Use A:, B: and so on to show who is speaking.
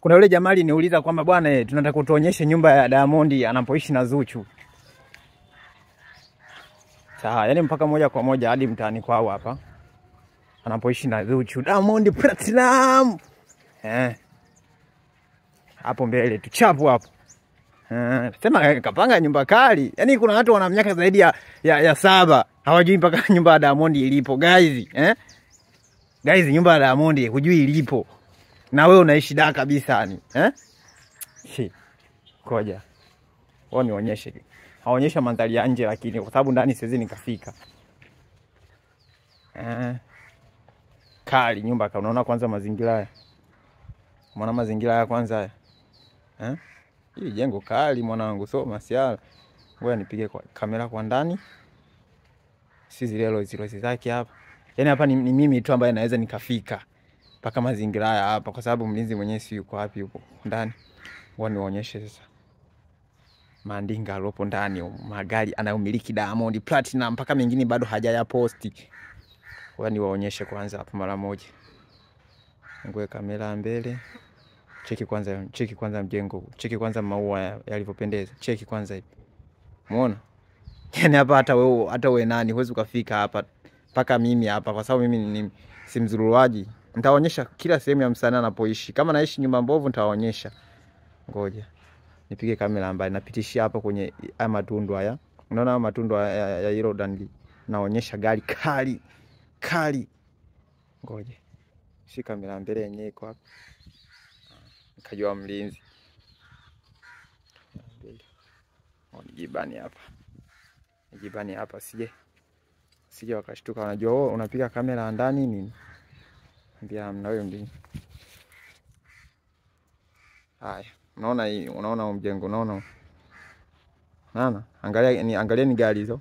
A: Kuna yule jamaa aliniuliza kwamba bwana, tunataka kutuonyeshe nyumba ya Diamond anapoishi na Zuchu. Sawa, yani mpaka moja kwa moja hadi mtaani kwao hapa anapoishi na Zuchu. Diamond Platinum. Hapo mbele tu chapu hapo. Sema kapanga nyumba kali. Yaani kuna watu wana miaka zaidi ya 7 hawajui mpaka nyumba ya Diamond ilipo, guys. Guys, nyumba ya Diamond hujui ilipo. Na wewe unaishi da kabisa yani. Si. Ngoja. Wao nionyeshe. Haonyesha mandhari ya nje lakini kwa sababu ndani siwezi nikafika. Kali nyumba kama unaona kwanza mazingira haya. Unaona mazingira haya kwanza haya. Hili jengo kali mwanangu, so masiala. Ngoja nipige kwa kamera kwa ndani. Si zile lozi zake hapa. Yaani hapa ni mimi tu ambaye naweza nikafika mpaka mazingira haya hapa kwa sababu mlinzi mwenyewe si yuko wapi, yupo ndani. Ngoja niwaonyeshe sasa mandinga alopo ndani, magari anayomiliki Diamond Platinum mpaka mengine bado hajayaposti. Ngoja niwaonyeshe kwanza hapo mara moja. Ngoja kamera mbele. Cheki kwanza, cheki kwanza mjengo, cheki kwanza maua yalivyopendeza. Cheki kwanza hivi. Umeona? Yaani hapa hata wewe, hata wewe nani huwezi ukafika hapa mpaka mimi hapa kwa sababu mimi ni si mzuruaji. Nitaonyesha kila sehemu ya msanii anapoishi. Kama naishi nyumba mbovu nitaonyesha. Ngoja nipige kamera ambayo napitishia hapa kwenye haya matundu haya. Unaona haya matundu ya hilo danli. Naonyesha gari kali. Kali. Ngoja. Si kamera mbele yenyewe iko hapa. Nikajua mlinzi. Nijibani hapa. Nijibani hapa sije. Sije wakashtuka wanajua wewe unapiga kamera ndani nini. Ambia hamna huyo mlinzi. Haya, unaona hii, unaona mjengo, unaona. Nana, angalia ni, angalia ni gari hizo.